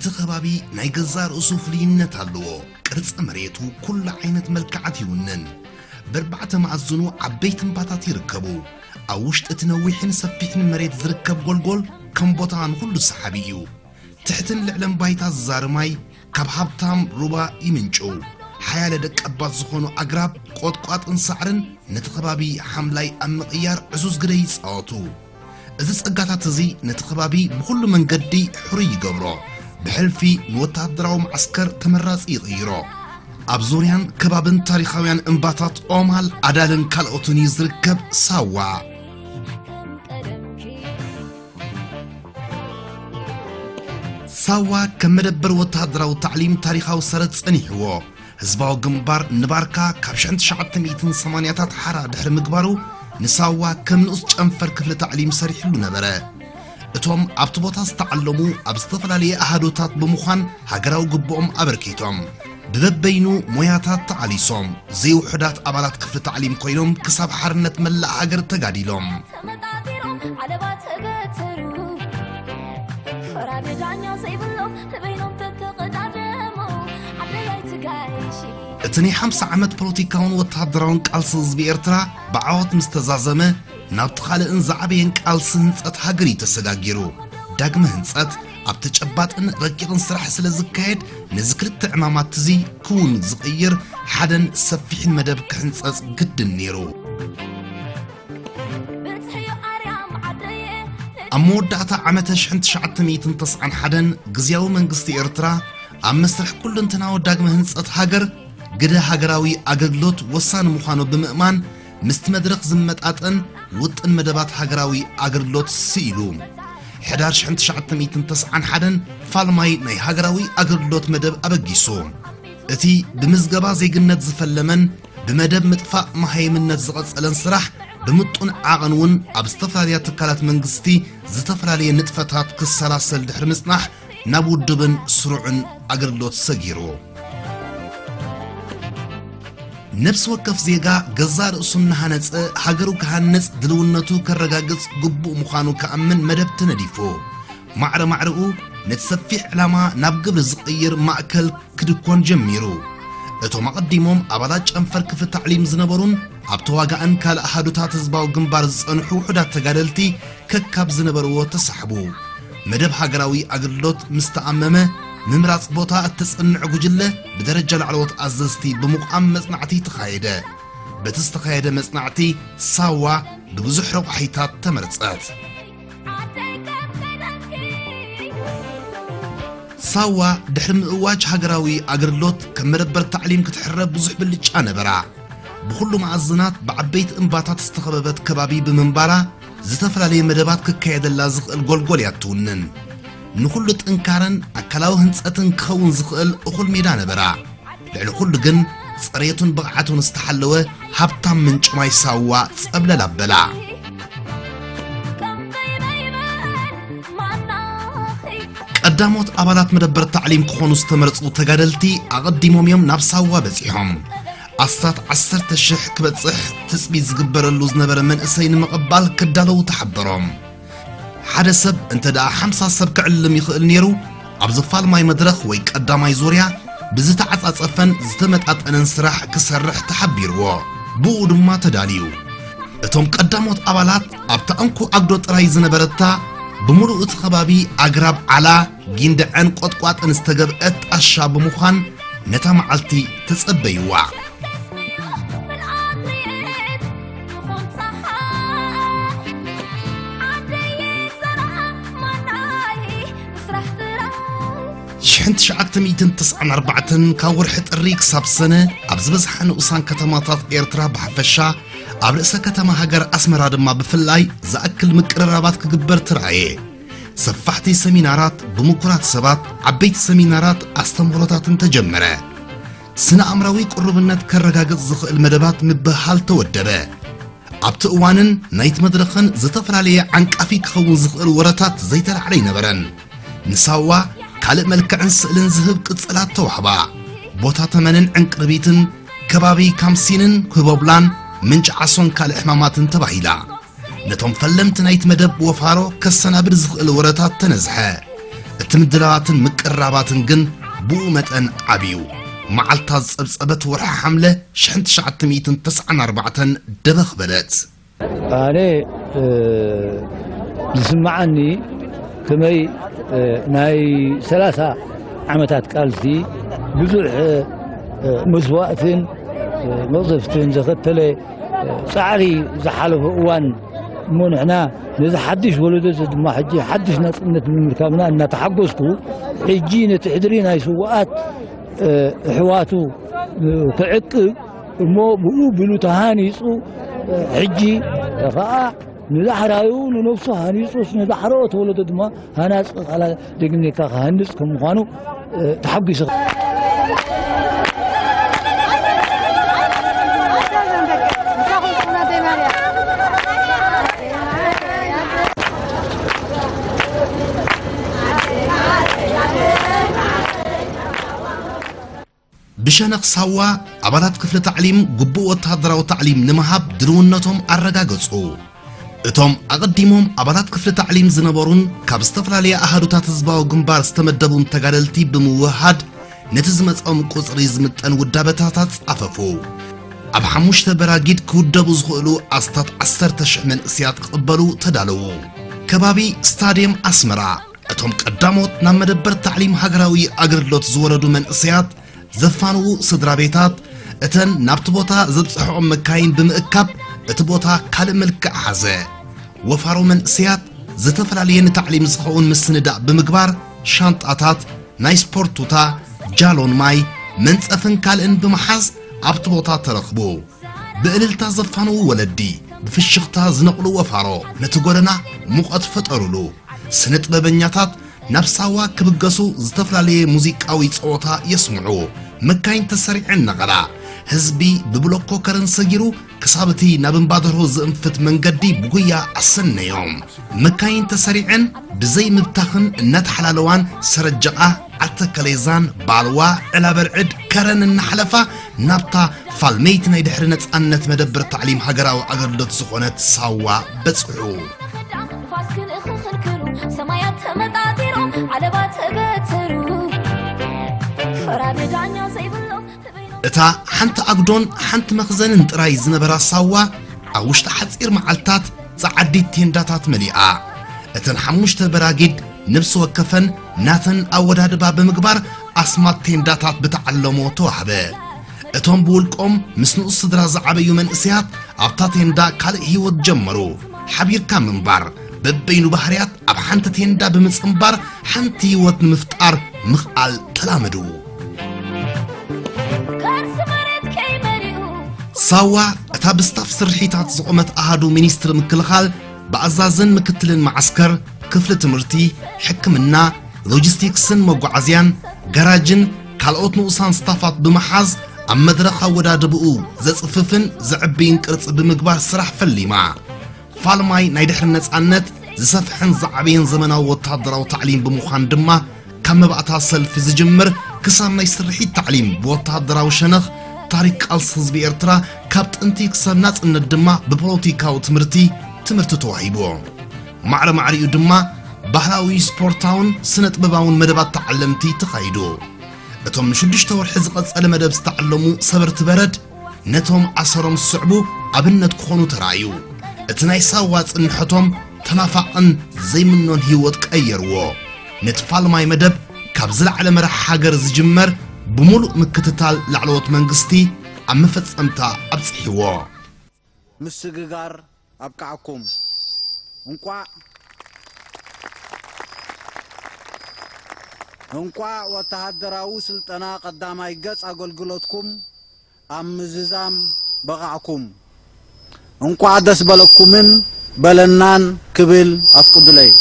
እቲ ከባቢ ናይ ገዛእ ርእሱ ፍሉይነት ኣለዎ። ቅርጺ መሬቱ ኩሉ ዓይነት መልክዓት ይውንን። በርባዕተ መኣዝኑ ዓበይቲ እምባታት ይርከቡ። ኣብ ውሽጢ እቲ ነዊሕን ሰፊሕን መሬት ዝርከብ ጎልጎል ከም ቦታ ንኹሉ ሰሓቢ እዩ። ትሕትን ልዕልን ባይታ ዝዛሪ ማይ ካብ ሃብታም ሩባ ይምንጭው። ሓያለ ደቀባት ዝኾኑ ኣግራብ፣ ቆጥቋጥን ሳዕርን ነቲ ከባቢ ሓምላይ ኣብ ምቕያር ዕዙዝ ግደ ይጻወቱ። እዚ ጸጋታት እዚ ነቲ ከባቢ ብኹሉ መንገዲ ሕሩይ ይገብሮ። ብሕልፊ ንወተሃደራዊ መዓስከር ተመራጺ ይቕይሮ። ኣብ ዙርያን ከባብን ታሪኻውያን እምባታት ኦማል፣ ኣዳልን ካልኦትን እዩ ዝርከብ ሳዋ። ሳዋ ከም መደበር ወተሃደራዊ ታዕሊም ታሪኻዊ ሰረት ጸኒሕዎ። ህዝባዊ ግንባር ንባርካ ካብ ሽሕን ትሽዓተ ሚእትን ሰማንያታት ሓራ ድሕሪ ምግባሩ፣ ንሳዋ ከም ንኡስ ጨንፈር ክፍሊ ታዕሊም ሰሪሕሉ ነበረ። እቶም ኣብቲ ቦታ ዝተዓለሙ ኣብ ዝተፈላለየ ኣሃዱታት ብምዃን ሃገራዊ ግብኦም ኣበርኪቶም። ብበበይኑ ሞያታት ተቓሊሶም፣ ዘይውሑዳት ኣባላት ክፍሊ ታዕሊም ኮይኖም ክሳብ ሓርነት መላእ ሃገር ተጋዲሎም። ተመጣጢሮም ዓለባ ተገተሩ። ፈራዲ ዳኛ ዘይብሎም ንበይኖም ተተቐዳደሙ። ዓደይ ኣይትጋይሺ። እቲ ናይ ሓምሳ ዓመት ፖለቲካውን ወተሃደራውን ቃልሲ ህዝቢ ኤርትራ ብዓወት ምስ ተዛዘመ፣ ናብቲ ካልእን ዝዓበየን ቃልሲ ህንጸት ሃገር እዩ ተሰጋጊሩ። ዳግመ ህንጸት ኣብ ተጨባጥን ረቂቕን ስራሕ ስለ ዝካየድ፣ ነዚ ክልተ ዕማማት እዚ ክውን ዝቕይር ሓደን ሰፊሕን መደብ ክሕንጸጽ ግድን ነይሩ። ኣብ መወዳእታ ዓመተ ሽሕን ትሽዓተ ሚእትን ተስዓን ሓደን ግዝያዊ መንግስቲ ኤርትራ ኣብ መስርሕ ኩለንተናዊ ዳግመ ህንጸት ሃገር ግደ ሃገራዊ ኣገልግሎት ወሳኒ ምዃኑ ብምእማን፣ ምስቲ መድረኽ ዝመጣጠን ውጥን መደባት ሃገራዊ ኣገልግሎት ስኢሉ። ሕዳር ሽሕን ትሽዓተ ሚእትን ተስዓን ሓደን ፋልማይ ናይ ሃገራዊ ኣገልግሎት መደብ ኣበጊሱ። እቲ ብምዝገባ ዜግነት ዝፈለመን ብመደብ ምጥፋእ መሃይምነት ዝቐጸለን ስራሕ፣ ብምጡን ዓቐን እውን ኣብ ዝተፈላለያ ትካላት መንግስቲ ዝተፈላለየ ንጥፈታት ክሰላሰል ድሕሪ ምጽናሕ፣ ናብ ውዱብን ስሩዕን ኣገልግሎት ሰጊሩ። ነፍሲ ወከፍ ዜጋ ገዛእ ርእሱ እናሃነጸ ሃገሩ ክሃንጽ ድልውነቱ ከረጋግጽ ግቡእ ምዃኑ ክኣምን መደብ ተነዲፉ። ማዕረ ማዕረኡ ነቲ ሰፊሕ ዕላማ ናብ ግብሪ ዝቕይር ማእከል ክድኮን ጀሚሩ። እቶም ኣቐዲሞም ኣባላት ጨንፈር ክፍሊ ታዕሊም ዝነበሩን ኣብ ተዋጋእን ካልእ ኣሃዱታት ህዝባዊ ግንባር ዝጸንሑ ውሑዳት ተጋደልቲ ከካብ ዝነበርዎ ተሳሕቡ። መደብ ሃገራዊ ኣገልግሎት ምስ ተኣመመ፣ ምምራጽ ቦታ እተጸንዕ ጉጅለ ብደረጃ ላዕለዎት ኣዘዝቲ ብምቋም መጽናዕቲ ተኻየደ። በቲ ዝተኻየደ መጽናዕቲ፣ ሳዋ ብብዙሕ ረቋሒታት ተመርጸት። ሳዋ ድሕሪ ምእዋጅ ሃገራዊ ኣገልግሎት ከም መደበር ታዕሊም ክትሕረብ ብዙሕ ብልጫ ነበራ። ብኹሉ መኣዝናት ብዓበይቲ እምባታት ዝተኸበበት ከባቢ ብምንባራ፣ ዝተፈላለየ መደባት ክካየደላ ዝኽእል ጎልጎል እያ እትውንን። ንኹሉ ጥንካረን ኣካላዊ ህንጸትን ክኸውን ዝኽእል እኹል ሜዳ ነበራ። ልዕሊ ኩሉ ግን፣ ጽሬቱን ብቕዓቱን ዝተሓለወ ሃብታም ምንጪ ማይ ሳዋ ጸብለል ኣበላ። ቀዳሞት ኣባላት መደበር ታዕሊም ክኾኑ ዝተመርጹ ተጋደልቲ ኣቐዲሞም እዮም ናብ ሳዋ በጺሖም። ኣስታት ዓሰርተ ሽሕ ክበጽሕ ትጽቢት ዝግበረሉ ዝነበረ መንእሰይ ንምቕባል ክዳለዉ ተሓበሮም። ሓደ ሰብ እንተ ደኣ ሓምሳ ሰብ ክዕልም ይኽእል ነይሩ፣ ኣብዚ ፋልማይ መድረኽ ወይ ቀዳማይ ዙርያ ብዝተዓጻጸፈን ዝተመጣጠነን ስራሕ ክሰርሕ ተሓቢርዎ። ብኡ ድማ ተዳልዩ። እቶም ቀዳሞት ኣባላት ኣብታ እንኮ ኣጉዶ ጥራይ ዝነበረታ፣ ብምሉእ እቲ ከባቢ ኣግራብ ዓላ፣ ጊንደዐን ቆጥቋጥን ዝተገብአት ጣሻ ብምዃን ነታ መዓልቲ ተጸበይዋ። ሽሕን ትሽዓተ ሚእትን ተስዓን ኣርባዕተን ካብ ወርሒ ጥሪ ክሳብ ሰነ ኣብ ዝበዝሓ ንኡሳን ከተማታት ኤርትራ ብሓፈሻ፣ ኣብ ርእሰ ከተማ ሃገር ኣስመራ ድማ ብፍላይ ዝኣክል ምቅርራባት ክግበር ተራእየ። ሰፋሕቲ ሰሚናራት ብምኩራት ሰባት፣ ዓበይቲ ሰሚናራት ኣስተምህሮታትን ተጀመረ። ስነ ኣእምራዊ ቅሩብነት ከረጋግጽ ዝኽእል መደባት ምብህሃል ተወደበ። ኣብቲ እዋንን ናይቲ መድረኽን ዝተፈላለየ ዓንቃፊ ክኸውን ዝኽእል ወረታት ዘይተላዕለ ኣይነበረን። ንሳዋ ካልእ መልክዕን ስእልን ዝህብ ቅጽላት ተዋህባ። ቦታ ተመንን ዕንቅርቢትን፣ ከባቢ ካምሲንን ህቦብላን፣ ምንጪ ዓሶን ካልእ ሕማማትን ተባሂላ። ነቶም ፈለምቲ ናይቲ መደብ ወፋሮ ከሰናብድ ዝኽእል ወረታት ተነዝሐ። እቲ ምድላዋትን ምቅ ቅራባትን ግን ብኡ መጠን ዓብዩ። መዓልታ ዝጸብጸበት ወርሒ ሓምለ ሽሕን ትሽዓተ ሚእትን ተስዓን ኣርባዕተን ደበኽ በለት። ኣነ፣ እ፣ ዝስምዓኒ ከመይ፣ እ፣ ናይ ሰላሳ ዓመታት ቃልሲ ብዙሕ፣ እ፣ መስዋእትን፣ እ፣ መቕዘፍትን ዘኸተለ፣ እ፣ ጻዕሪ ዝሓለፈ እዋን እሞ ንሕና ነዚ ሓድሽ ወለዶ እዚ ድማ ሕጂ ሓድሽ ናጽነት ብምርካብና እናተሓጎስኩ፣ ሕጂ ነቲ ሕድሪ ናይ ስውኣት፣ እ፣ ኣሕዋቱ፣ እ፣ ክዕቅብ እሞ ብኡ ብሉ ተሃኒጹ፣ እ፣ ሕጂ ኸኣ ንዳሕራዩ ንነፍሱ ሃኒጹስ ንዳሕሮ ተወለዶ ድማ ሃናጺ ቃላ ጅግንነትካ ክሃንጽ ከም ምዃኑ፣ እ፣ ተሓጒሱ። ብሸነኽ ሳዋ፣ ኣባላት ክፍሊ ታዕሊም ግቡእ ወተሃደራዊ ታዕሊም ንምሃብ ድልውነቶም ኣረጋገጹ። እቶም ኣቐዲሞም ኣባላት ክፍሊ ታዕሊም ዝነበሩን ካብ ዝተፈላለያ ኣሃዱታት ህዝባዊ ግንባር ዝተመደቡን ተጋደልቲ ብምውህሃድ፣ ነቲ ዝመጾም ቁጽሪ ዝምጠን ውዳበታት ኣጻፈፉ። ኣብ ሓሙሽተ በራጊድ ክውደቡ ዝኽእሉ ኣስታት ዓሰርተ ሽሕ መንእሰያት ክቕበሉ ተዳለዉ። ከባቢ ስታድየም ኣስመራ፣ እቶም ቀዳሞት ናብ መደበር ታዕሊም ሃገራዊ ኣገልግሎት ዝወረዱ መንእሰያት ዘፋንዉ ስድራ ቤታት፣ እተን ናብቲ ቦታ ዘብጽሕኦም መካይን ብምእካብ፣ እቲ ቦታ ካልእ መልክዕ ሓዘ። ወፋሮ መንእሰያት ዝተፈላለየ ንታዕሊም ዝኸውን ምስንዳእ ብምግባር፣ ሻንጣታት፣ ናይ ስፖርት ቱታ፣ ጃሎን ማይ፣ መንጸፍን ካልእን ብምሓዝ ኣብቲ ቦታ ተረኽቡ። ብእልልታ ዘፋንዉ ወለዲ፣ ብፍሽኽታ ዝነቕሉ ወፋሮ ነቲ ጎደና ሙቐት ፈጠሩሉ። ስነ ጥበበኛታት ናብ ሳዋ ክብገሱ ዝተፈላለየ ሙዚቃዊ ጸወታ የስምዑ። መካይን ተሰሪዐን ነቐላ። ህዝቢ ብብሎኮ ከረን ሰጊሩ ክሳብ እቲ ናብ እምባደርሆ ዝእንፍት መንገዲ ብጉያ ኣሰነዮም። መካይን ተሰሪዐን ብዘይ ምብታኽን እናተሓላለዋን ሰረጀቓ፣ ዓተከሌዛን፣ ባልዋ፣ ዕላበርዕድ፣ ከረን እናሓለፋ ናብታ ፋልመይቲ ናይ ድሕሪ ነጻነት መደበር ታዕሊም ሃገራዊ ኣገልግሎት ዝኾነት ሳዋ በጽሑ። ንፋስ ክንእኽኽልክሉ ሰማያት ተመጣጢሮም ዓለባ ተገተሩ። ፈራዲ ዳኛ ዘይብሎም እታ ሓንቲ ኣጉዶን ሓንቲ መኽዘንን ጥራይ ዝነበራ ሳዋ፣ ኣብ ውሽጢ ሓጺር መዓልታት ጸዓዲት ቴንዳታት መሊኣ። እተን ሓሙሽተ በራጊድ ነፍሲ ወከፈን ናተን ኣወዳድባ ብምግባር፣ ኣስማት ቴንዳታት ብተዓለሞ ተዋህበ። እቶም ብውልቆም ምስ ንኡስ ስድራ ዝዓበዩ መንእሰያት ኣብታ ቴንዳ ካልእ ህይወት ጀመሩ። ሓቢርካ ምንባር፣ በበይኑ ባህርያት ኣብ ሓንቲ ቴንዳ ብምጽንባር ሓንቲ ህይወት ንምፍጣር ምኽኣል ተላመዱ። ሳዋ፣ እታ ብስታፍ ስርሒታት ዝቖመት ኣሃዱ ሚኒስትሪ ምክልኻል፣ ብኣዛዝን ምክትልን መዓስከር፣ ክፍሊ ትምህርቲ፣ ሕክምና፣ ሎጂስቲክስን መጓዓዝያን፣ ጋራጅን ካልኦት ንኡሳን ስታፋት ብምሓዝ፣ ኣብ መድረኽ ኣወዳድብኡ ዘጽፍፍን ዘዕብይን ቅርጺ ብምግባር ስራሕ ፈሊማ። ፋልማይ ናይ ድሕሪ ነጻነት ዝሰፍሐን ዝዓበየን ዘመናዊ ወተሃደራዊ ታዕሊም ብምዃን ድማ፣ ካብ መባእታ ሰልፊ ዝጅምር ክሳብ ናይ ስርሒት ታዕሊም ብወተሃደራዊ ሸነኽ፣ ታሪኽ ቃልሲ ህዝቢ ኤርትራ ካብ ጥንቲ ክሳብ ናጽነት ድማ ብፖለቲካዊ ትምህርቲ፣ ትምህርቲ ተዋሂብዎ። ማዕረ ማዕሪኡ ድማ ባህላዊ፣ ስፖርታውን ስነ ጥበባውን መደባት ተዓለምቲ ተኻይዱ። እቶም ንሽዱሽተ ወርሒ ዝቐጸለ መደብ ዝተዓለሙ ሰበርቲ በረድ፣ ነቶም ኣሰሮም ዝስዕቡ ኣብነት ክኾኑ ተራእዩ። እቲ ናይ ሳዋ ጽንሖቶም ተናፋቕን ዘይምኖን ህይወት ቀየርዎ። ነቲ ፋልማይ መደብ ካብ ዝለዓለ መራሒ ሃገር ዝጅመር ብምሉእ ምክትታል ላዕለዎት መንግስቲ ኣብ መፈጸምታ ኣብጽሕዎ። ምስግጋር ኣብቅዓኩም። እንቋዕ፣ እንቋዕ ወተሃደራዊ ስልጠና ቀዳማይ ገጽ ኣገልግሎትኩም ኣብ ምዝዛም በቓዕኩም። እንቋዕ ደስ በለኩምን በለናን ክብል ኣፍቅዱለይ።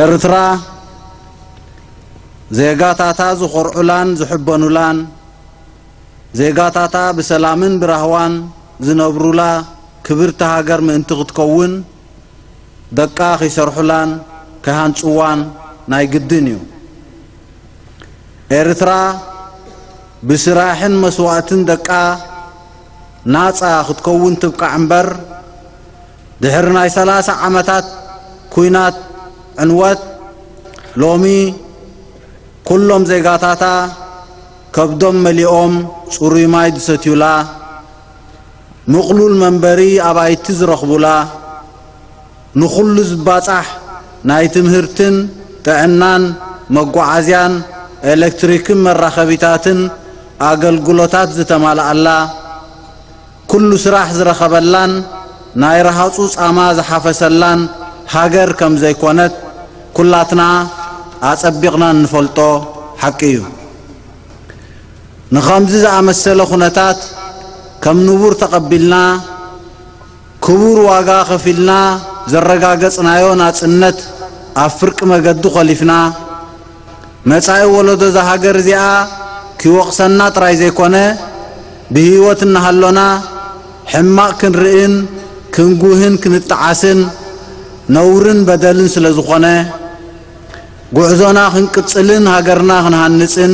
ኤርትራ ዜጋታታ ዝኾርዑላን ዝሕበኑላን፣ ዜጋታታ ብሰላምን ብራህዋን ዝነብሩላ ክብርቲ ሃገር ምእንቲ ክትከውን፣ ደቃ ኺሰርሑላን ኪሃንጽዋን ናይ ግድን እዩ። ኤርትራ ብስራሕን መስዋእትን ደቃ ናጻ ክትከውን ትብቃዕ እምበር፣ ድሕሪ ናይ ሰላሳ ዓመታት ኲናት ዕንወት ሎሚ ኩሎም ዜጋታታ ከብዶም መሊኦም ጽሩይ ማይ ዝሰትዩላ፣ ምቕሉል መንበሪ ኣባይቲ ዝረኽቡላ፣ ንኹሉ ዝባጻሕ ናይ ትምህርትን ጥዕናን መጓዓዝያን ኤሌክትሪክን መራኸቢታትን ኣገልግሎታት ዝተማልኣላ፣ ኩሉ ስራሕ ዝረኸበላን ናይ ረሃጹ ጻማ ዝሓፈሰላን ሃገር ከም ዘይኮነት ኩላትና ኣጸቢቕና እንፈልጦ ሓቂ እዩ። ንኸምዚ ዝኣመሰለ ኩነታት ከም ንቡር ተቐቢልና፣ ክቡር ዋጋ ከፊልና ዘረጋገጽናዮ ናጽነት ኣብ ፍርቂ መገዲ ኮሊፍና፣ መጻኢ ወለዶ እዛ ሃገር እዚኣ ኪወቕሰና ጥራይ ዘይኮነ፣ ብህይወት እናሃሎና ሕማቕ ክንርእን ክንጉህን ክንጠዓስን ነውርን በደልን ስለ ዝኾነ፣ ጉዕዞና ክንቅጽልን ሃገርና ክንሃንጽን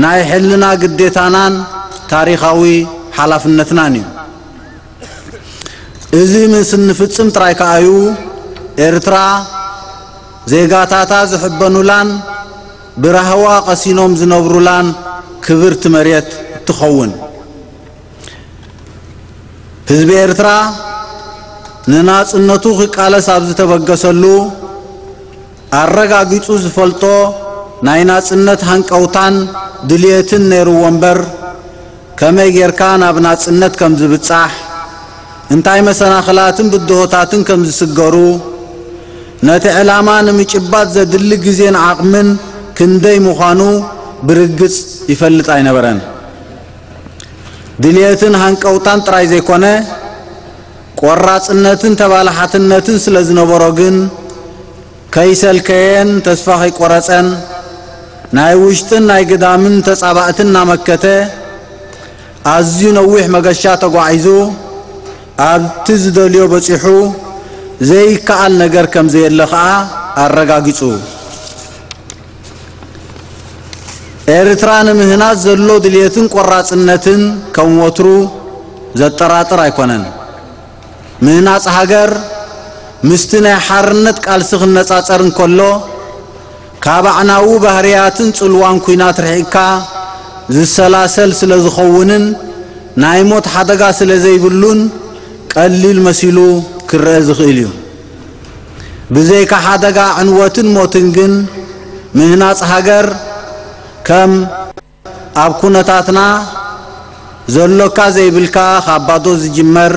ናይ ሕልና ግዴታናን ታሪኻዊ ሓላፍነትናን እዩ። እዚ ምስ እንፍጽም ጥራይ ከኣዩ ኤርትራ ዜጋታታ ዝሕበኑላን ብራህዋ ቀሲኖም ዝነብሩላን ክብርቲ መሬት እትኸውን። ህዝቢ ኤርትራ ንናጽነቱ ክቃለስ ኣብ ዝተበገሰሉ ኣረጋጊጹ ዝፈልጦ ናይ ናጽነት ሃንቀውታን ድልየትን ነይርዎ እምበር፣ ከመይ ጌርካ ናብ ናጽነት ከም ዝብጻሕ፣ እንታይ መሰናኽላትን ብድሆታትን ከም ዝስገሩ፣ ነቲ ዕላማ ንምጭባጥ ዘድሊ ግዜን ዓቕምን ክንደይ ምዃኑ ብርግጽ ይፈልጥ ኣይነበረን። ድልየትን ሃንቀውታን ጥራይ ዘይኮነ፣ ቆራጽነትን ተባላሓትነትን ስለ ዝነበሮ ግን፣ ከይሰልከየን ተስፋ ከይቆረጸን፣ ናይ ውሽጥን ናይ ግዳምን ተጻባእትን እናመከተ፣ ኣዝዩ ነዊሕ መገሻ ተጓዒዙ፣ ኣብቲ ዝደልዮ በጺሑ፣ ዘይከኣል ነገር ከም ዘየለ ከኣ ኣረጋጊጹ። ኤርትራ ንምህናጽ ዘሎ ድልየትን ቆራጽነትን ከም ወትሩ ዘጠራጥር ኣይኮነን። ምህናጽ ሃገር ምስቲ ናይ ሓርነት ቃልሲ ክነጻጸር እንከሎ፣ ካብ ኣዕናዊ ባህርያትን ጽልዋን ኲናት ርሒቕካ ዝሰላሰል ስለ ዝኸውንን፣ ናይ ሞት ሓደጋ ስለ ዘይብሉን ቀሊል መሲሉ ክረአ ዝኽእል እዩ። ብዘይካ ሓደጋ ዕንወትን ሞትን ግን፣ ምህናጽ ሃገር ከም ኣብ ኩነታትና ዘሎካ ዘይብልካ ካብ ባዶ ዝጅመር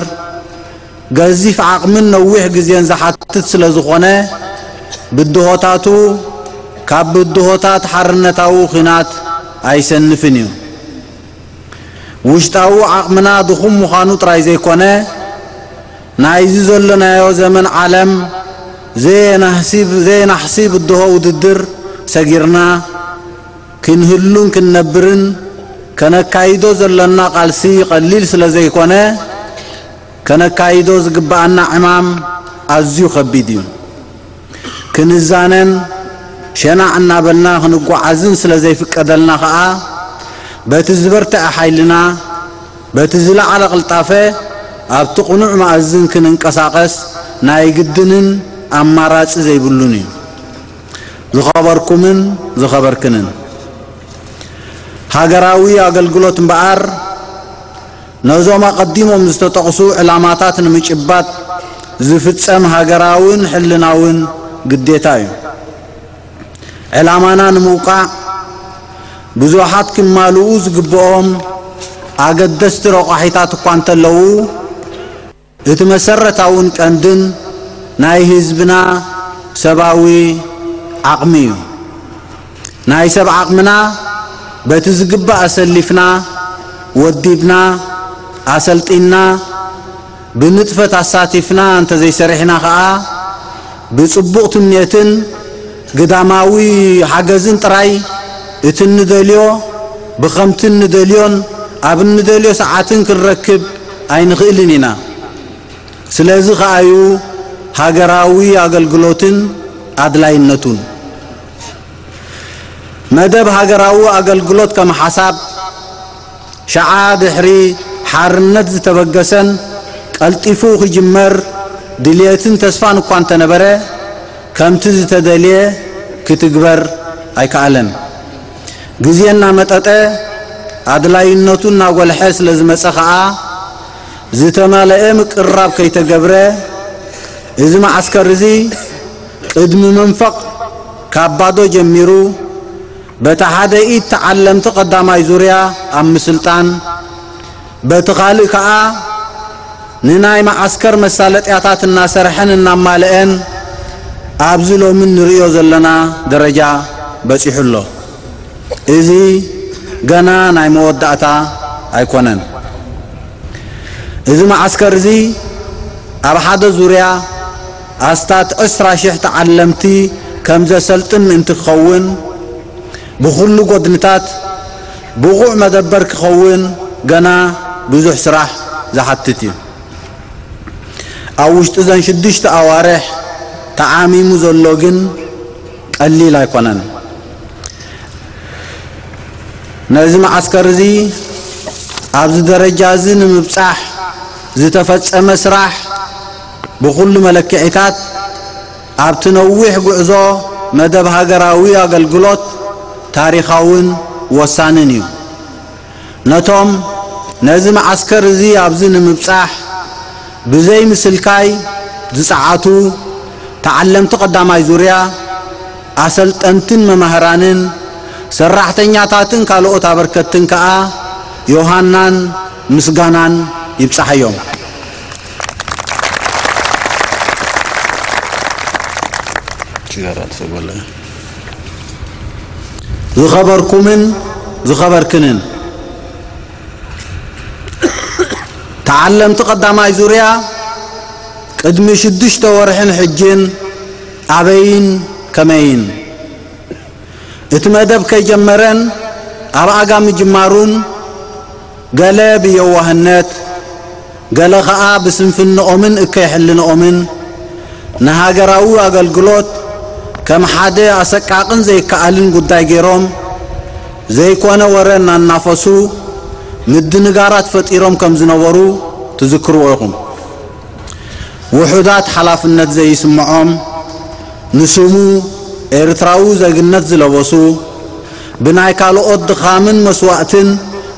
ገዚፍ ዓቕምን ነዊሕ ግዜን ዝሓትት ስለ ዝኾነ፣ ብድሆታቱ ካብ ብድሆታት ሓርነታዊ ኲናት ኣይሰንፍን እዩ። ውሽጣዊ ዓቕምና ድኹም ምዃኑ ጥራይ ዘይኮነ፣ ናይዚ ዘሎናዮ ዘመን ዓለም ዘየናህሲ-፣ ዘየናሕሲ ብድሆ ውድድር ሰጊርና፣ ክንህሉን ክንነብርን ከነካይዶ ዘሎና ቃልሲ ቀሊል ስለ ዘይኮነ፣ ከነካይዶ ዝግብኣና ዕማም ኣዝዩ ከቢድ እዩ። ክንዛነን ሸናዕ እናበልና ክንጓዓዝን ስለ ዘይፍቀደልና ኸኣ፣ በቲ ዝበርትዐ ሓይልና፣ በቲ ዝለዓለ ቅልጣፈ ኣብቲ ቅኑዕ መኣዝን ክንንቀሳቐስ ናይ ግድንን ኣማራጺ ዘይብሉን እዩ። ዝኸበርኩምን ዝኸበርክንን፣ ሃገራዊ ኣገልግሎት እምበኣር፣ ነዞም ኣቐዲሞም ዝተጠቕሱ ዕላማታት ንምጭባጥ ዝፍጸም ሃገራውን ሕልናውን ግዴታ እዩ። ዕላማና ንምውቃዕ ብዙሓት ክማልኡ ዝግብኦም ኣገደስቲ ረቋሒታት እኳ እንተለዉ፣ እቲ መሰረታውን ቀንድን ናይ ህዝብና ሰብኣዊ ዓቕሚ እዩ። ናይ ሰብ ዓቕምና በቲ ዝግባእ ኣሰሊፍና፣ ወዲብና፣ ኣሰልጢንና፣ ብንጥፈት ኣሳቲፍና እንተዘይሰሪሕና ኸኣ፣ ብጽቡቕ ትምኔትን ግዳማዊ ሓገዝን ጥራይ እቲ እንደልዮ ብኸምቲ እንደልዮን ኣብ እንደልዮ ሰዓትን ክንረክብ ኣይንኽእልን ኢና። ስለዚ ኸኣዩ ሃገራዊ ኣገልግሎትን ኣድላይነቱን። መደብ ሃገራዊ ኣገልግሎት ከም ሓሳብ፣ ሸዓ ድሕሪ ሓርነት ዝተበገሰን ቀልጢፉ ክጅመር ድልየትን ተስፋን እኳ እንተነበረ፣ ከምቲ ዝተደልየ ክትግበር ኣይከኣለን። ግዜ እናመጠጠ ኣድላይነቱ እናጎልሐ ስለ ዝመጸ ከኣ፣ ዝተማለአ ምቅርራብ ከይተገብረ፣ እዚ መዓስከር እዚ ቅድሚ መንፈቕ ካብ ባዶ ጀሚሩ፣ በቲ ሓደ ኢድ ተዓለምቲ ቀዳማይ ዙርያ ኣብ ምስልጣን፣ በቲ ካልእ ከኣ ንናይ መዓስከር መሳለጥያታት እናሰርሐን እናማልአን ኣብዚ ሎሚ እንርእዮ ዘለና ደረጃ በጺሑ ኣሎ። እዚ ገና ናይ መወዳእታ ኣይኮነን። እዚ መዓስከር እዚ ኣብ ሓደ ዙርያ ኣስታት ዕስራ ሽሕ ተዓለምቲ ከም ዘሰልጥን ምእንቲ ክኸውን፣ ብኹሉ ጎድንታት ብቑዕ መደበር ክኸውን ገና ብዙሕ ስራሕ ዝሓትት እዩ። ኣብ ውሽጢ እዘን ሽዱሽተ ኣዋርሕ ተዓሚሙ ዘሎ ግን ቀሊል ኣይኮነን። ነዚ መዓስከር እዚ ኣብዚ ደረጃ እዚ ንምብጻሕ ዝተፈጸመ ስራሕ ብኹሉ መለክዒታት ኣብቲ ነዊሕ ጉዕዞ መደብ ሃገራዊ ኣገልግሎት ታሪኻውን ወሳንን እዩ። ነቶም ነዚ መዓስከር እዚ ኣብዚ ንምብጻሕ ብዘይ ምስልካይ ዝጸዓቱ ተዓለምቲ ቀዳማይ ዙርያ ኣሰልጠንትን መማህራንን ሰራሕተኛታትን ካልኦት ኣበርከትትን ከኣ ዮሃናን ምስጋናን ይብጻሓዮም። ዝኸበርኩምን ዝኸበርክንን ተዓለምቲ ቀዳማይ ዙርያ፣ ቅድሚ ሽዱሽተ ወርሕን ሕጅን ኣበይን ከመይን እቲ መደብ ከይጀመረን ኣብ ኣጋ ምጅማሩን፣ ገለ ብየዋህነት፣ ገለ ኸኣ ብስንፍንኦምን እከይ ሕልንኦምን ንሃገራዊ ኣገልግሎት ከም ሓደ ኣሰቃቕን ዘይከኣልን ጉዳይ ገይሮም፣ ዘይኮነ ወረ እናናፈሱ ምድንጋራት ፈጢሮም ከም ዝነበሩ ትዝክርዎ ኢኹም። ውሑዳት ሓላፍነት ዘይስምዖም፣ ንስሙ ኤርትራዊ ዜግነት ዝለበሱ፣ ብናይ ካልኦት ድኻምን መስዋእትን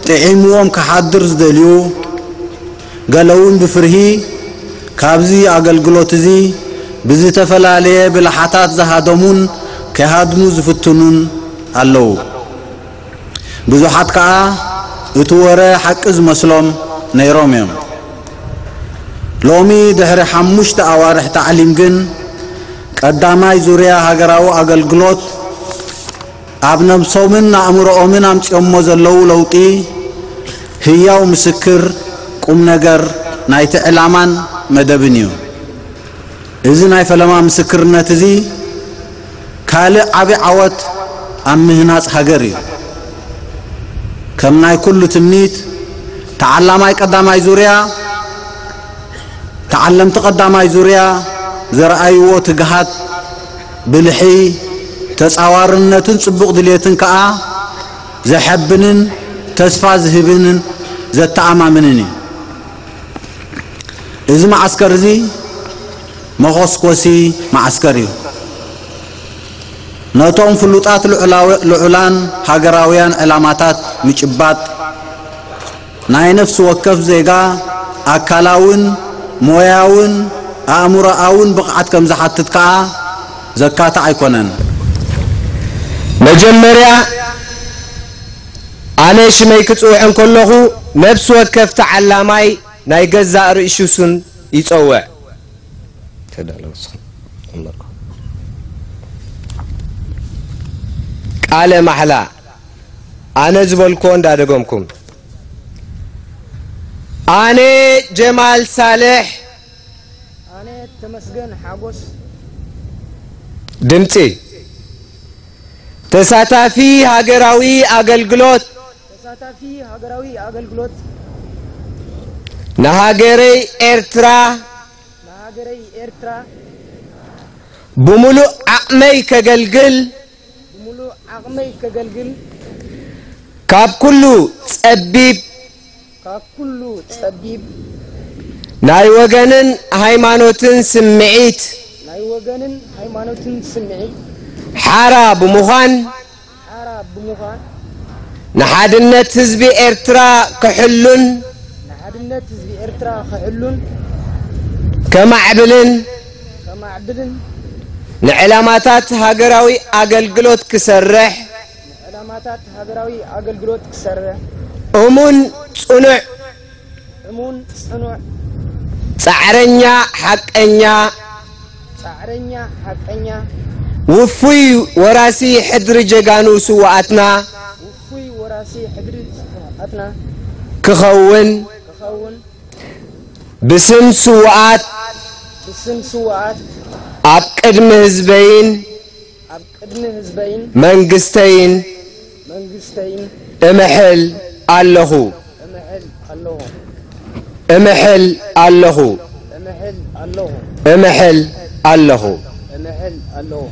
ጥዒምዎም ክሓድር ዝደልዩ፣ ገለውን ብፍርሂ ካብዚ ኣገልግሎት እዚ ብዝተፈላለየ ብልሓታት ዝሃደሙን ክሃድሙ ዝፍትኑን ኣለዉ። ብዙሓት ከኣ እቲ ወረ ሓቂ ዝመስሎም ነይሮም እዮም። ሎሚ ድሕሪ ሓሙሽተ ኣዋርሕ ታዕሊም ግን፣ ቀዳማይ ዙርያ ሃገራዊ ኣገልግሎት ኣብ ነብሶምን ኣእምሮኦምን ኣምጺኦሞ ዘለዉ ለውጢ ህያው ምስክር ቁም ነገር ናይቲ ዕላማን መደብን እዩ። እዚ ናይ ፈለማ ምስክርነት እዚ ካልእ ዓቢ ዓወት ኣብ ምህናጽ ሃገር እዩ። ከም ናይ ኩሉ ትምኒት፣ ተዓላማይ ቀዳማይ ዙርያ፣ ተዓለምቲ ቀዳማይ ዙርያ ዘርኣይዎ ትግሃት፣ ብልሒ፣ ተጻዋርነትን ጽቡቕ ድልየትን ከኣ ዘሐብንን ተስፋ ዝህብንን ዘተኣማምንን እዩ። እዚ መዓስከር እዚ መኾስኮሲ መዓስከር እዩ። ነቶም ፍሉጣት ልዑላዊ-፣ ልዑላን ሃገራውያን ዕላማታት ምጭባጥ፣ ናይ ነፍሲ ወከፍ ዜጋ ኣካላውን ሞያውን ኣእምሮኣውን ብቕዓት ከም ዝሓትት ከኣ ዘካትዕ ኣይኮነን። መጀመርያ፣ ኣነ ሽመይ ክጽውዕ እንከለኹ፣ ነፍሲ ወከፍ ተዓላማይ ናይ ገዛእ ርእሱ ስም ይጸውዕ። ተዳለዉ፣ ንስኹም ጀመርኩም። ቃለ ማሕላ፣ ኣነ ዝበልክዎ እንዳደገምኩም። ኣነ ጀማል ሳልሕ። ኣነ ተመስገን ሓጎስ። ድምጺ። ተሳታፊ ሃገራዊ ኣገልግሎት። ተሳታፊ ሃገራዊ ኣገልግሎት። ንሃገረይ ኤርትራ። ንሃገረይ ኤርትራ። ብምሉእ ዓቕመይ ከገልግል። ብምሉእ ዓቕመይ ከገልግል። ካብ ኩሉ ጸቢብ። ካብ ኩሉ ጸቢብ። ናይ ወገንን ሃይማኖትን ስምዒት። ናይ ወገንን ሃይማኖትን ስምዒት ሓራ ብምዃን ሓራ ብምዃን ንሓድነት ህዝቢ ኤርትራ ክሕሉን ንሓድነት ህዝቢ ኤርትራ ክሕሉን ከማዕብልን ከማዕብልን ንዕላማታት ሃገራዊ ኣገልግሎት ክሰርሕ ንዕላማታት ሃገራዊ ኣገልግሎት ክሰርሕ እሙን ጽኑዕ እሙን ጽኑዕ ጻዕረኛ ሓቀኛ ጻዕረኛ ሓቀኛ ውፉይ ወራሲ ሕድሪ ጀጋኑ ስውኣትና ውፉይ ወራሲ ሕድሪ ስውኣትና ክኸውን ክኸውን ብስም ስውኣት ብስም ስውኣት ኣብ ቅድሚ ህዝበይን ኣብ ቅድሚ ህዝበይን መንግስተይን መንግስተይን እምሕል ኣለኹ። እምሕል ኣለኹ። እምሕል ኣለኹ። እምሕል ኣለኹ። እምሕል ኣለኹ። እምሕል ኣለኹ።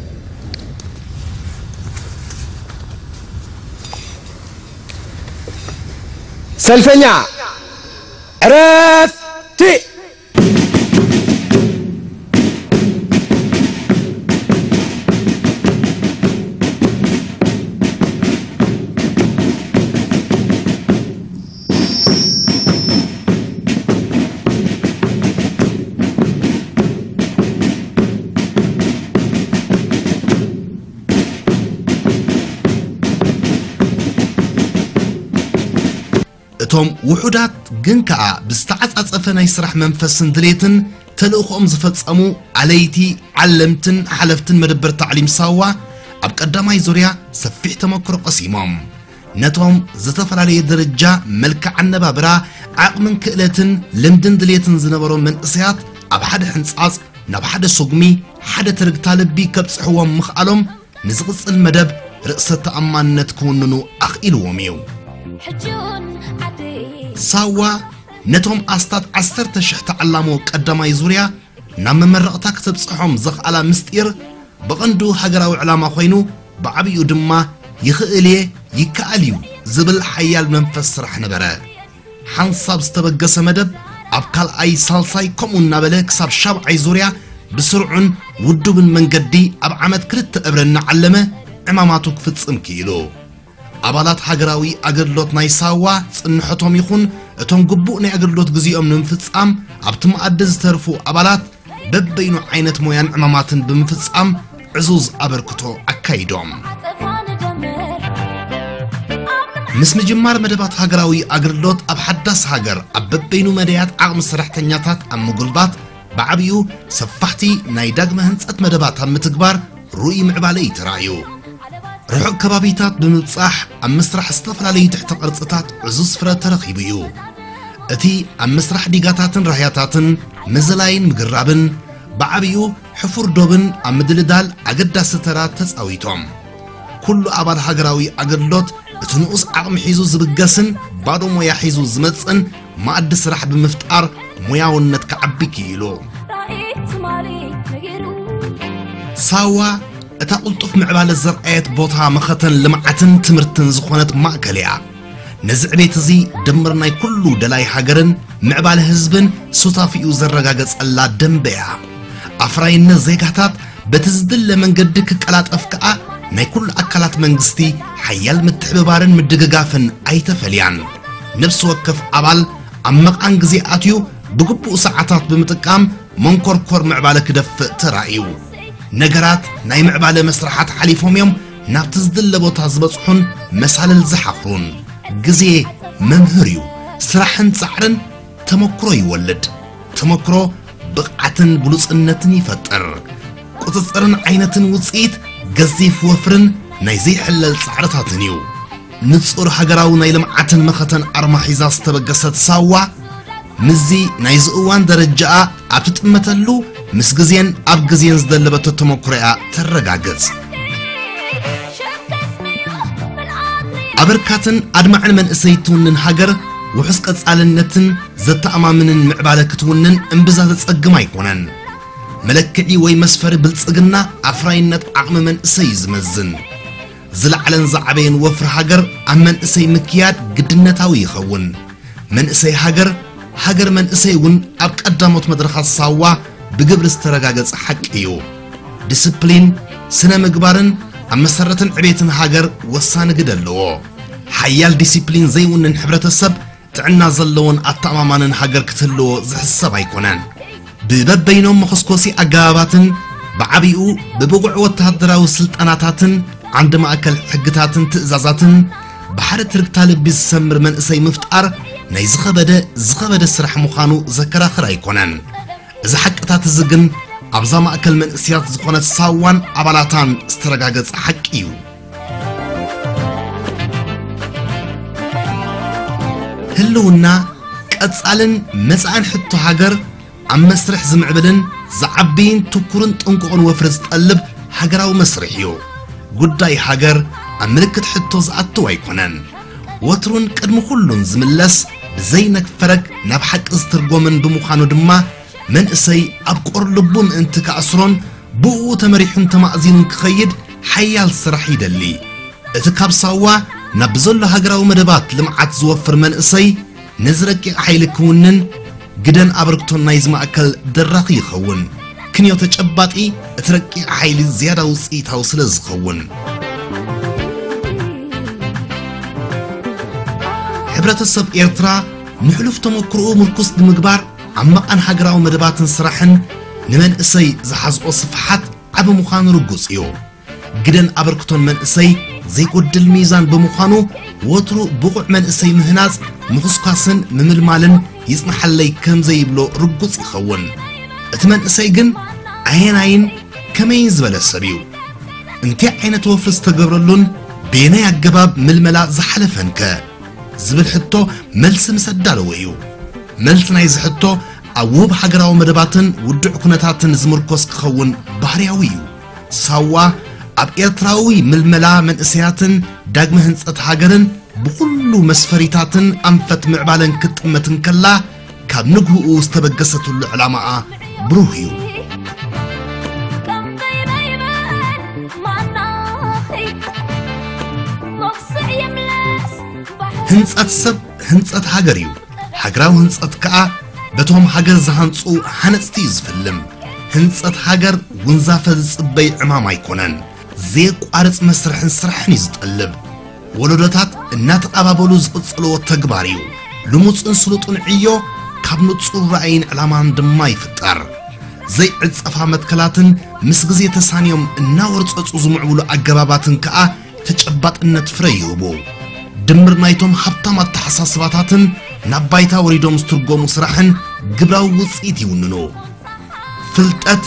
ሰልፈኛ ዕረፍቲ። እቶም ውሑዳት ግን ከኣ ብዝተዓጻጸፈ ናይ ስራሕ መንፈስን ድሌትን ተልእኾኦም ዝፈጸሙ ኣለይቲ፣ ዓለምትን ሓለፍትን መደበር ታዕሊም ሳዋ ኣብ ቀዳማይ ዙርያ ሰፊሕ ተመክሮ ቀሲሞም። ነቶም ዝተፈላለየ ደረጃ መልክዕ ኣነባብራ፣ ዓቕምን ክእለትን ልምድን ድሌትን ዝነበሮም መንእሰያት ኣብ ሓደ ሕንጻጽ ናብ ሓደ ስጉሚ፣ ሓደ ትርግታ ልቢ ከብጽሕዎም ምኽኣሎም ንዝቕጽል መደብ ርእሰ ተኣማንነት ክውንኑ ኣኽኢልዎም እዩ። ሕጂ እውን ዓደይ ሳዋ ነቶም ኣስታት ዓሰርተ ሽሕ ተዓላሞ ቀዳማይ ዙርያ ናብ መመረቕታ ክተብጽሖም ዘኽኣላ ምስጢር ብቐንዱ ሃገራዊ ዕላማ ኮይኑ ብዓቢኡ ድማ ይኽእል እየ ይከኣል እዩ ዝብል ሓያል መንፈስ ስራሕ ነበረ። ሓንሳብ ዝተበገሰ መደብ ኣብ ካልኣይ፣ ሳልሳይ ከምኡ እናበለ ክሳብ ሻብዓይ ዙርያ ብስሩዕን ውዱብን መንገዲ ኣብ ዓመት ክልተ እብረ እናዓለመ ዕማማቱ ክፍጽም ክኢሉ። ኣባላት ሃገራዊ ኣገልግሎት ናይ ሳዋ ጽንሖቶም ይኹን እቶም ግቡእ ናይ ኣገልግሎት ግዜኦም ንምፍጻም ኣብቲ መኣዲ ዝተርፉ ኣባላት በበይኑ ዓይነት ሞያን ዕማማትን ብምፍጻም ዕዙዝ ኣበርክቶ ኣካይዶም። ምስ ምጅማር መደባት ሃገራዊ ኣገልግሎት ኣብ ሓዳስ ሃገር ኣብ በበይኑ መዳያት ዓቕሚ ሰራሕተኛታት ኣብ ምጉልባት ብዓቢኡ ሰፋሕቲ ናይ ዳግመ ህንጸት መደባት ኣብ ምትግባር ርኡይ ምዕባለ እዩ ተራእዩ። ርሑቕ ከባቢታት ብምብጻሕ ኣብ ምስራሕ ዝተፈላለዩ ትሕተ ቅርጽታት ዕዙዝ ፍረ ተረኺቡ እዩ። እቲ ኣብ ምስራሕ ዲጋታትን ራህያታትን ምዝላይን ምግራብን ብዓቢኡ ሕፉር ዶብን ኣብ ምድልዳል ኣገዳሲ ተራ ተጻዊቶም። ኩሉ ኣባል ሃገራዊ ኣገልግሎት እቲ ንኡስ ዓቕሚ ሒዙ ዝብገስን ባዶ ሞያ ሒዙ ዝመጽእን መኣዲ ስራሕ ብምፍጣር ሞያውነት ክዓቢ ክኢሉ። ሳዋ እታ ቅልጡፍ ምዕባለ ዘርኣየት ቦታ መኸተን ልምዓትን ትምህርትን ዝኾነት ማእከል እያ። ነዚ ዕቤት እዚ ድምር ናይ ኩሉ ደላይ ሃገርን ምዕባለ ህዝብን ሱታፊኡ ዘረጋገጸላ ደንበ እያ። ኣፍራይነት ዜጋታት በቲ ዝድለ መንገዲ ክቀላጠፍ ከኣ ናይ ኩሉ ኣካላት መንግስቲ ሓያል ምትሕብባርን ምድግጋፍን ኣይተፈልያን። ነፍሲ ወከፍ ኣባል ኣብ መቓን ግዜ ኣትዩ ብግቡእ ሰዓታት ብምጥቃም መንኮርኮር ምዕባለ ክደፍእ ተራእዩ። ነገራት ናይ ምዕባለ መስርሓት ሓሊፎም እዮም ናብቲ ዝድለ ቦታ ዝበጽሑን መሳልል ዝሓኽሩን። ግዜ መምህር እዩ። ስራሕን ጻዕርን ተመክሮ ይወልድ። ተመክሮ ብቕዓትን ብሉጽነትን ይፈጥር። ቁጽጽርን ዓይነትን ውጽኢት ገዚፍ ወፍርን ናይ ዘይሕለል ጻዕርታትን እዩ። ንጹር ሃገራዊ ናይ ልምዓትን መኸተን ኣርማ ሒዛ ዝተበገሰት ሳዋ፣ ምስዚ ናይዚ እዋን ደረጃኣ ኣብ ትጥመተሉ፣ ምስ ግዜን ኣብ ግዜን ዝደለበቶ ተመኩሮኣ ተረጋግጽ። ኣበርካትን ኣድማዕን መንእሰይ ትውንን ሃገር፣ ውሑስ ቀጻልነትን ዘተኣማምንን ምዕባለ ክትውንን እምብዛ ዘጸግም ኣይኮነን። መለክዒ ወይ መስፈሪ ብልጽግና፣ ኣፍራይነት ዓቕሚ መንእሰይ እዩ ዝመዝን። ዝለዓለን ዝዓበየን ወፍሪ ሃገር ኣብ መንእሰይ ምክያድ ግድነታዊ ይኸውን። መንእሰይ ሃገር፣ ሃገር መንእሰይ እውን ኣብ ቀዳሞት መድረኻት ሳዋ ብግብሪ ዝተረጋገጸ ሓቂ እዩ። ዲስፕሊን፣ ስነ ምግባርን ኣብ መሰረትን ዕቤትን ሃገር ወሳኒ ግደ ኣለዎ። ሓያል ዲሲፕሊን ዘይውንን ሕብረተሰብ ጥዕና ዘለዎን ኣተኣማማንን ሃገር ክትህልዎ ዝሕሰብ ኣይኮነን። ብበበይኖም መኸስኮሲ ኣገባባትን ብዓቢኡ ብብቑዕ ወተሃደራዊ ስልጠናታትን ዓንዲ ማእከል ሕግታትን ትእዛዛትን ብሓደ ትርግታ ልቢ ዝሰምር መንእሰይ ምፍጣር ናይ ዝኸበደ ዝኸበደ ስራሕ ምዃኑ ዘከራኽር ኣይኮነን። እዚ ሓቅታት እዚ ግን ኣብዛ ማእከል መንእስያት ዝኾነት ሳዋን ኣባላታን ዝተረጋገጸ ሓቂ እዩ። ህልውና፣ ቀጻልን መጻእን ሕቶ ሃገር ኣብ መስርሕ ዝምዕብልን ዝዓብይን ትኩርን ጥንቁቕን ወፍሪ ዝጠልብ ሃገራዊ መስርሕ እዩ። ጉዳይ ሃገር ኣብ ምልክት ሕቶ ዝኣትው ኣይኮነን። ወትሩን ቅድሚ ኩሉን ዝምለስ ብዘይነግፈረግ ናብ ሓቂ ዝትርጎምን ብምዃኑ ድማ መንእሰይ ኣብ ቆር ልቡ ምእንቲ ክኣስሮን ብእኡ ተመሪሑን ተማእዚኑን ክኸይድ ሓያል ስራሕ ይደሊ። እቲ ካብ ሳዋ ናብ ብዘሎ ሃገራዊ መደባት ልምዓት ዝወፍር መንእሰይ ነዚ ረቂቕ ሓይሊ ክውንን ግደን ኣበርክቶን ናይዚ ማእከል ደራኺ ይኸውን። ክንዮ ተጨባጢ እቲ ረቂቕ ሓይሊ ዝያዳ ውፅኢታዊ ስለ ዝኸውን። ሕብረተሰብ ኤርትራ ንሕሉፍ ተመክሮኡ ምርኩስ ብምግባር ዓማቓን ሃገራዊ መደባትን ስራሕን ንመንእሰይ ዝሓዝኦ ስፍሓት ዓቢ ምዃኑ ርጉጽ እዩ። ግደን ኣበርክቶን መንእሰይ ዘይጎድል ሚዛን ብምዃኑ ወትሩ ብቑዕ መንእሰይ ምህናጽ፣ ምኹስኳስን ምምልማልን ይጽናሓለይ ከም ዘይብሎ ርጉጽ ይኸውን። እቲ መንእሰይ ግን ኣየናይን ከመይን ዝበለ ሰብ እዩ? እንታይ ዓይነት ወፍሪ ዝተገብረሉን በየናይ ኣገባብ ምልመላ ዝሓለፈንከ? ዝብል ሕቶ መልሲ ምስ ኣዳለወ እዩ። መልሲ ናይዚ ሕቶ ኣብ ውሁብ ሃገራዊ መደባትን ውዱዕ ኩነታትን ዝምርኮስ ክኸውን ባህርያዊ እዩ። ሳዋ ኣብ ኤርትራዊ ምልመላ መንእሰያትን ዳግመ ህንጸት ሃገርን ብኹሉ መስፈሪታትን ኣንፈት ምዕባለን ክትጥመት እንከላ፣ ካብ ንግህኡ ዝተበገሰትሉ ዕላማኣ ብሩህ እዩ። ህንጸት ሰብ ህንጸት ሃገር እዩ። ሃገራዊ ህንጸት ከኣ በቶም ሃገር ዝሃንጹ ሃነጽቲ እዩ ዝፍልም። ህንጸት ሃገር ጉንዛፈ ዝጽበይ ዕማም ኣይኮነን። ዘየቋርጽ መስርሕን ስራሕን እዩ ዝጠልብ። ወለዶታት እናተቓባበሉ ዝቕጽልዎ ተግባር እዩ። ልሙጽን ስሉጥን ዕዮ ካብ ንጹር ራእይን ዕላማን ድማ ይፍጠር። ዘይዕጸፋ መትከላትን ምስ ግዜ ተሳንዮም እናወርጸጹ ዝምዕብሉ ኣገባባትን ከኣ ተጨባጥነት ፍረ ይህቡ። ድምር ናይቶም ሃብታም ኣተሓሳስባታትን ናብ ባይታ ወሪዶም ዝትርጎሙ ስራሕን ግብራዊ ውጽኢት ይውንኑ። ፍልጠት፣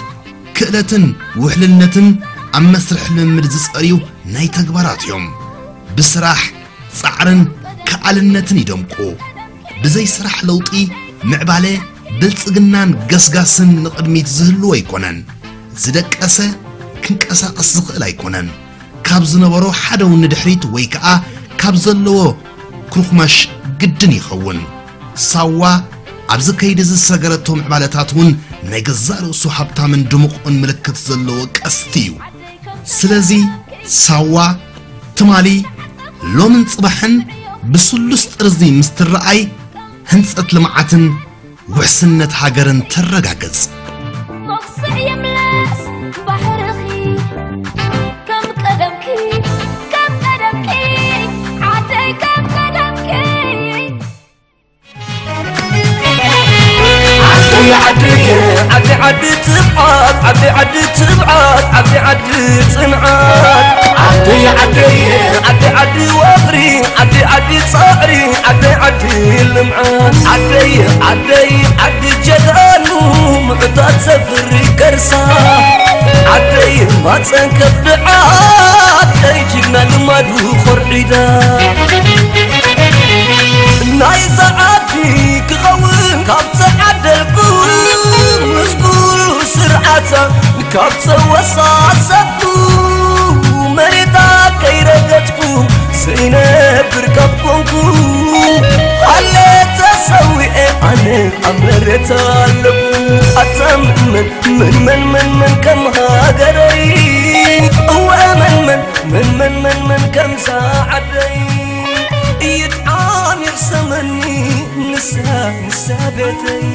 ክእለትን ውሕልነትን ኣብ መስርሕ ልምምድ ዝጸርዩ ናይ ተግባራት እዮም። ብስራሕ፣ ጻዕርን ከኣልነትን ይደምቁ። ብዘይ ስራሕ ለውጢ፣ ምዕባለ፣ ብልጽግናን ገስጋስን ንቕድሚት ዝህልዎ ኣይኮነን። ዝደቀሰ ክንቀሳቐስ ዝኽእል ኣይኮነን። ካብ ዝነበሮ ሓደ እውን ንድሕሪት ወይ ከኣ ካብ ዘለዎ ክሩኽመሽ ግድን ይኸውን። ሳዋ ኣብዚ ከይዲ እዚ ዝሰገረቶ ምዕባለታት እውን ናይ ገዛእ ርእሱ ሃብታምን ድሙቕን ምልክት ዘለዎ ቀስቲ እዩ። ስለዚ ሳዋ ትማሊ፣ ሎምን ጽባሕን ብስሉስ ጥርዚ ምስ ትረኣይ ህንጸት ልምዓትን ውሕስነት ሃገርን ተረጋግጽ። መኽስዕ የምለስ ባሕርኺ ከም ቀደምኪ፣ ከም ቀደምኪ፣ ዓደይ ከም ቀደምኪ። ዓደይ ዓደይ ዓዲ ዓዲ ትብዓት ዓዲ ዓዲ ትብዓት ዓዲ ዓዲ ጽንዓት ዓደይ ዓደይ ዓዲ ዓዲ ወፍሪ ዓዲ ዓዲ ጻዕሪ ዓደይ ዓዲ ልምዓት ዓደይ ዓደይ ዓዲ ጀጋኑ ምዕታት ዘፍሪ ከርሳ ዓደይ ማጸን ከፍድዓ ዓደይ ጅግና ልማዱ ኮርዒዳ ናይዛ ዓዲ ክኸውን ካብ ተዓደልኩ ምስ ኩሉ ስርዓታ ካብ ተወሳሰብኩ መሬታ ከይረገጥኩ ዘይነብር ካብ ኮንኩ ኣለ ተሰዊኤ ኣነ ኣብ መሬታ ኣለኩ ኣታ መን መን መን መን መን መን ከም ሃገረይ እወ መን መን መን መን መን መን ከምዛ ዓደይ ይጥዓም ይሕሰመኒ ንሳ ንሳ ቤተይ